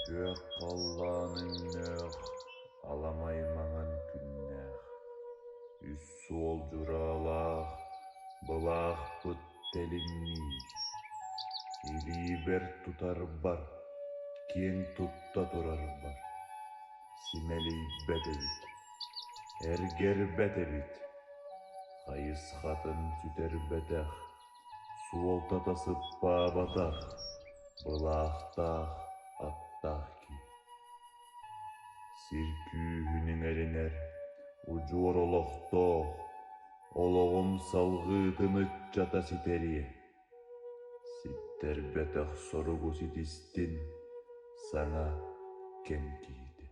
Күөх халлаан өҥнөөх, аламай маҥан күннээх, үс суол дьураалаах, былаахпыт тэлимниир. Илиибэр тутарбар, киэн тутта турарбар, симэлийбэт эбит, эргэрбэт эбит, хайысхатын сүтэрбэтэх, суолтата сыппаабатах, былаахтаах аттаах киһи. Сир күүһүн иҥэринэр, удьуор олохтоох, олоҕум салҕыытын ыччата ситэриэ. Ситтэрбэтэх соругу ситистин саҥа кэм киһитэ.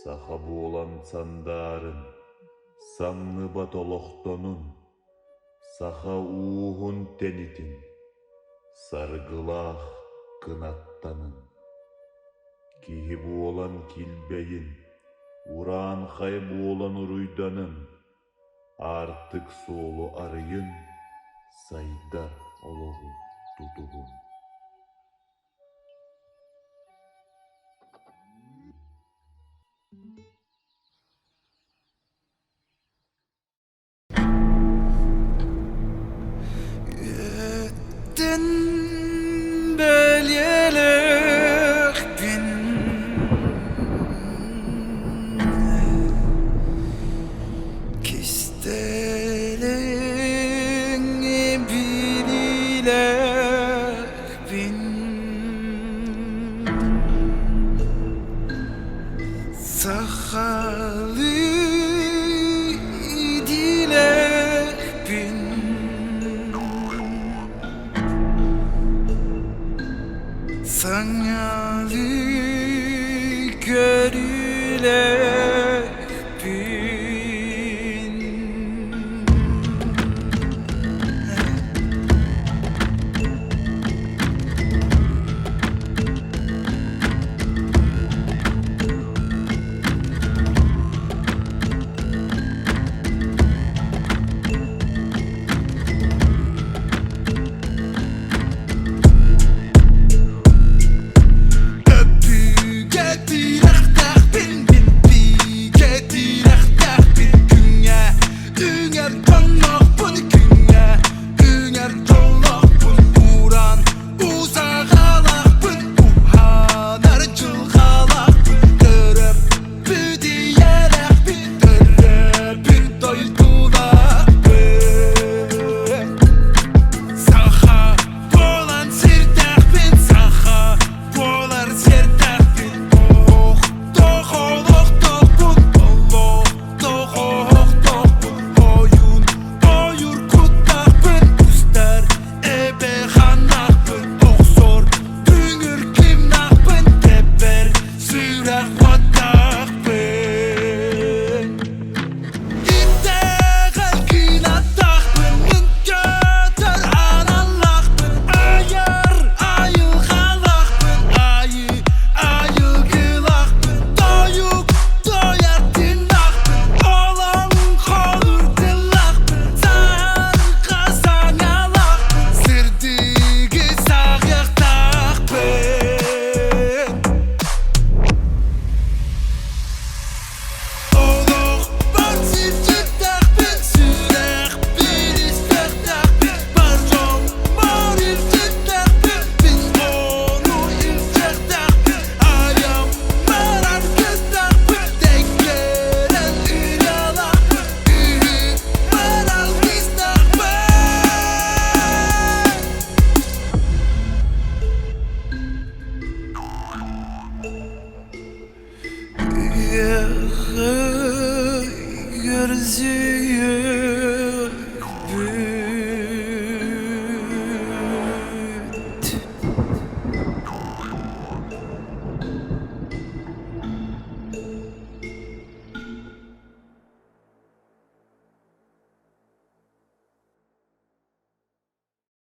Саха буолан сандаарын, самныбат олохтонун, саха ууһун тэнитин, саргылаах кынаттанын. Киһи буолан килбэйин, ураанхай буолан уруйданын, Аартык суолу арыйын, сайдар олоҕу тутуһун. Үөттэн бэлиэлэхпин Кистэлэҥ билиилээхпин Сахалыы идиилээхпин Саҥалыы көрүүлээхпин. Өбүгэ тирэхтээхпин мин бигэ тирэхтээхпин күҥҥэ үҥэр дьонноохпун күҥҥэ үҥэр дьоллоохпун уран усаҕалаахпын уһанар дьылҕалаахпын төрөппүт ийэлээхпин төрөөбүт дойдулаахпын Саха буолан сирдээхпин саха буолар сирдээхпин олохтоох олохтоохпун олохтоох олохтоохпун ойуун ойуур куттаахпын устар эбэ ханнаахпын охсор дүҥүр кимнаахпын тэбэр сүрэх баттаахпын Итэҕэл кынаттаахпын, мин көтөр аналлаахпын, айар айылҕалаахпын, айыы айылгылаахпын, тойук тойар тыыннаахпын, олоҥхолуур тыллаахпын, сарга саҥалаахпын, сырдыгы саҕыахтаахпын. Олохпор сирдьиттэхпин, сүрэхпин истэхтэхпин, бар дьоммор илдьиттэхпин, мин ону илдьэхтэхпин, айаммар аргыстаахпын, тэҥкэрэн ырыалаахпын, ыһыкпар алгыстаахпын. Gözüyüm.